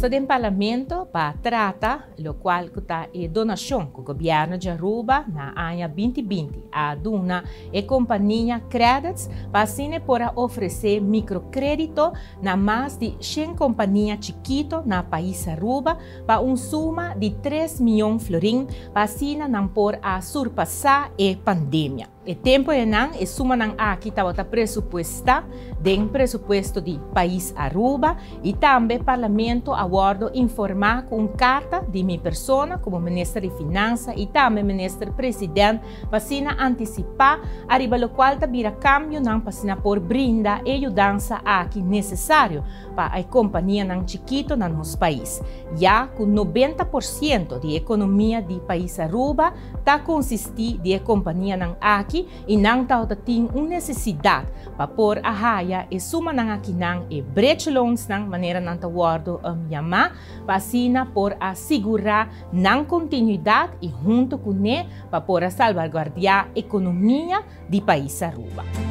Nos ta den Parlamento pa trata locual cu ta e donacion cu Gobierno di Aruba na aña 2020 a duna e compania Qredits pa asina por a ofrece microcredito na mas di 100 compania chikito na pais Aruba pa un suma di 3 miyon florin pa asina nan por a surpasa e pandemia. E tempo nan e suma nan aki tabata presupuesta den presupuesto di pais Aruba y tambe Parlamento a wordo informa cu un carta di mi persona como Minister di Finansa y tambe Minister President pa asina anticipa ariba locual ta bira cambio nan pa asina por brinda e yudansa aki necesario pa e compania nan chikito na nos pais. Ya cu 90% di economia di pais Aruba ta consisti di e compania nan aki y nan ta tin un necesidad pa por a haya e suma nan aki nan, e bridge loans nan manera nan ta wordo yama, pa asina por a sigura nan continuidad y hunto cu ne pa por a salvaguardia economia di pais Aruba.